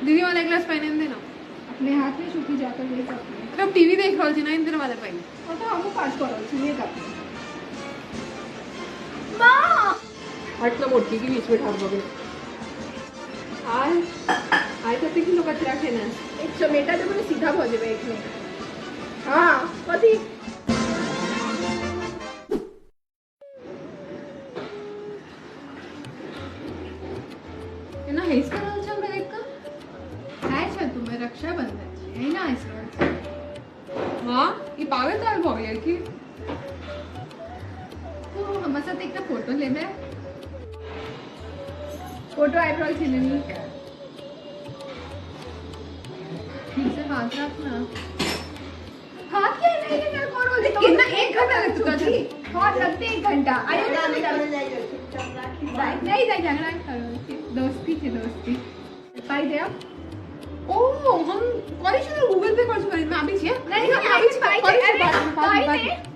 दीदी, वाला एक गिलास पानि आनि दे ना। अपने हाथ में छुपी जाकर ले सकते हैं। हम टीवी देख रहल छी ना, आनि दे ना वाला पानि। और तो हमहूँ काज कऽ रहल छी, नहि करबै। माँ, हट ना मोटकी के बीच में ठाढ़ भऽ गेल। आय आय, कते किलो कचरा खेने? एक चमेटा देबै ने, सीधा भऽ जेबै एखने। हँ, कथी? एना हँसि कऽ रहल छै हमरा देख कऽ? आइ छै तुम्हें रक्षाबंधन छै, एहिना हँसि रहल छै। हँ, ई पागल तागल भऽ गेल की? तू हमर साथ एकटा फोटो लेबै? फोटो आबि रहल छै ने नीक? ठीक से हाथ राख ना। हाथ के नहीं लेना, करो। कितना एक घंटा लग चुका था। हाँ, लगते एक घंटा। आइयो ने। नहीं नहीं, झगड़ा करो, दोस्ती छै, दोस्ती। पाइ दे। ओ, हम करै छी गूगल पे करै छी, आबै छियै। नहीं, नहीं, आबै छी। पाइ करै दे। छी, अरे, बादमे, पाइ बादमे। दे।